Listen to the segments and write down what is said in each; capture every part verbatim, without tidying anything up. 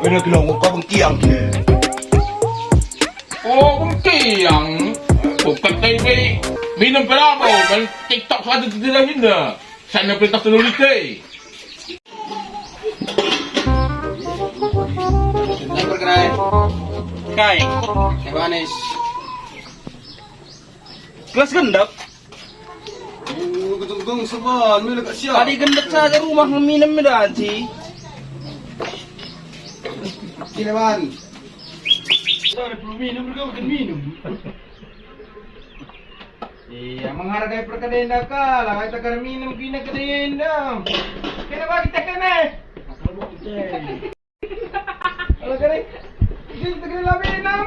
Kena kena kau bengkiang kena. Oh, bengkiang. Bukan tadi minum berapa? Kan TikTok saja tidak indah. Sana perintah seluruh te. Lapar, Gerai. Kai. Teh manis. Gelas gendek. Oh, ketung-ketung seban, mila kak siap. Tadi gendek saja rumah ngeminem me danci. Sini, Man. Sorry, belum minum, belum minum. Iya, menghargai perkedai enda kalak, ai takar minum kina kedai enda. Kena bagi teh kene. Alah kari. Ini kita kena labe enam.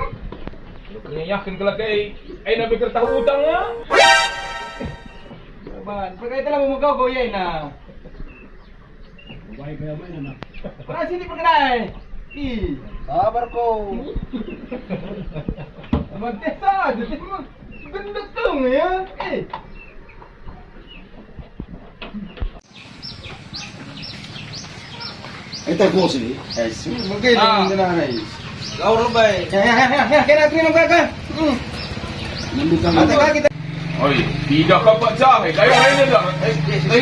Kena yakin kalau kai, ai nabi kertas utang ya. Ban, perkedai telah mau kau ya ina. Baik, baik, baik, nah. Pernah sini perkedai? Ih. Sabar ko. Mati saja, gendut dong ya. Eh. Kita bos ini. Eh, mungkin Ah. Mungkin aneh. Gaur lebai. Ya, ya, ya, ya, ya, kena terima kakak. Hmm. Nanti kita Oi, tidak kapak jahe, kayak lainnya dah. Eh, eh, eh,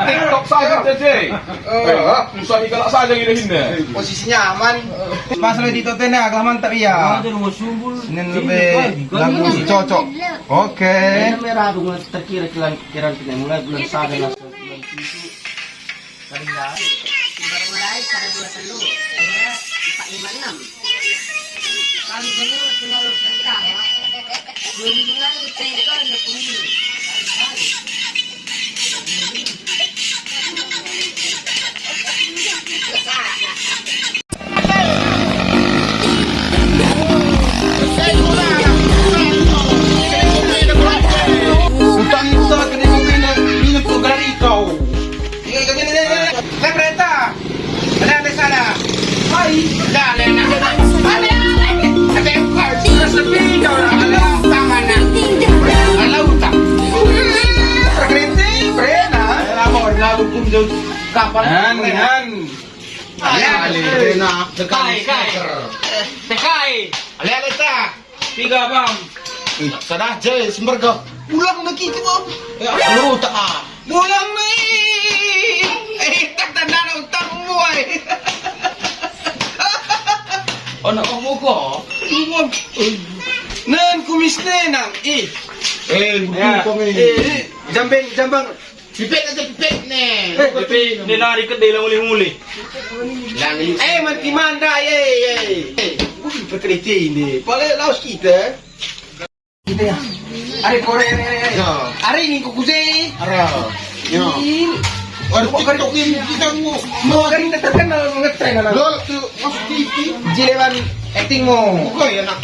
TikTok saja, Cece. Eh, susah ikalak saja ngidahinna. Posisinya aman. Pas lagi di totena, agak mantap ya. Senin lebih lagu si cocok. Oke. Merah dong terkira kiran kiran mulai bulan sada langsung bulan tujuh. Baru mulai pada dua telu, akhirnya empat lima enam. Kami dulu tinggal cerita, ya. Dua minggu lagi saya kan udah pemilu. Utang sa kena kau kena, ingat tu gari kau. Ingat kau kena, kena, kena. Kena perintah. Ada, ada sana. Hai. Ada, ada, ada. Ada, ada. Ada, ada. Terus lebih jauh. Ada utang mana? Ada utang. Perkerinting, perintah. Ada apa? Ada hukum jauh. Kapan? Han, han. Ale, ale, enak. Kai, kai. Kai. Ale, ale, ta. Piga, Bang. Ih, sadah je, semberga. Pulang lagi ke, Bang. Ya, lu tak, ah. Pulang, nih. Eh, kata nana utangmu, ai. Anak kamu kok? Bang. Nen kumis nenang, ih. Eh, ya. Kami. Eh, eh, jambeng, jambang. Pipet aja pipet ne. Eh, tapi dia lari ke dia mulih-mulih. Eh, mati manda, ye, ye. Eh, bukan perkerja ini. Paling laos kita. Kita ya. Ari kore, ari, ari, ari. Ya. Ari ini kuku sih. Ara. Ya. Ini. Ari TikTok ini kita mau. Mau kan kita terkenal ngetren anak. Lol tuh masuk T V. Jilewan actingmu. Bukan ya, nak.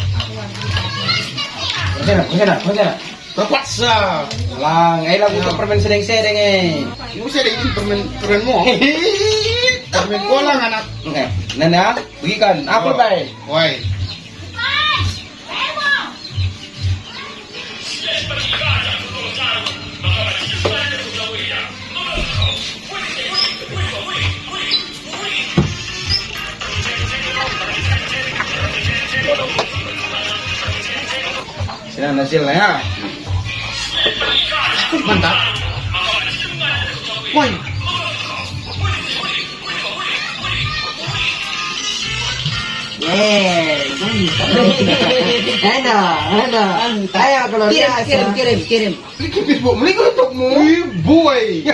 Kau sana, kau sana, kau sana. Terpaksa. Lang, eh, lagu tu permen sedeng-sedeng, eh. Ini saya ada ini permen, permen mo. Permen kolang, anak. Eh, Nana, berikan. Apa, oh. Bai? Woi. Sini hasilnya ya. Mantap. Woi. Yeay, mantap. Enak, enak. Mantap. Ayo, kalau kirim, biasa. Kirim, kirim, kirim. Ini kipis, Bu. Mending kau tokmu. Wih, boy.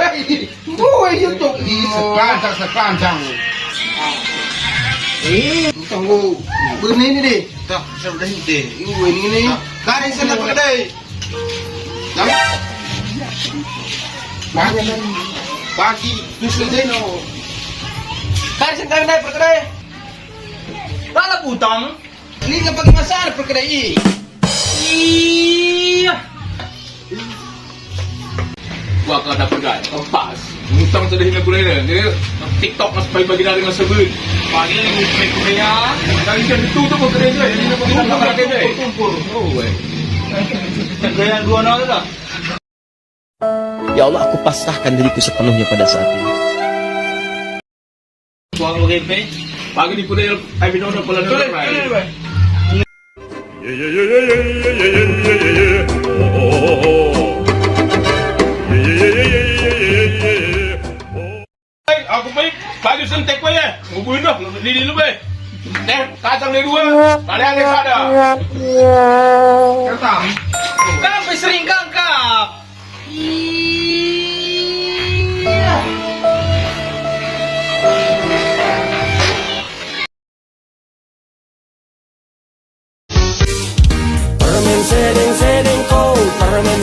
Boy, ya tok. Ih, sekelanjang, sekelanjang. Ih, tunggu. Bener ini deh. Tak, saya udah ini deh. Ini, ini, ini. Tak. Kari sana perkedai. Nah. Banyak kan. Pagi, terus kerja no. Kari sana perkedai. Dalam utang. Ini nggak pakai masalah perkedai. Iya. Gua kada pegai, pas. Ngutang sudah hina gulai deh. Jadi TikTok mas pagi-pagi dari mas sebut. Pagi ini kume-kume ya. Dari jam itu tuh mau kerja, jadi nak kume-kume kerja. Tumpur. Oh, weh. Kerja yang dua nol dah. Ya Allah, aku pasrahkan diriku sepenuhnya pada saat ini. Uang U G P, Pagi di Pudel, ai binono pala. Aku pe baju sentek pe ya, ngubuin dah, lidi lu be. Eh, kacang dari dua, ada ada kada. Kertam. Kang pe sering kangkap. Iya. Permen sedeng-sedeng ko, permen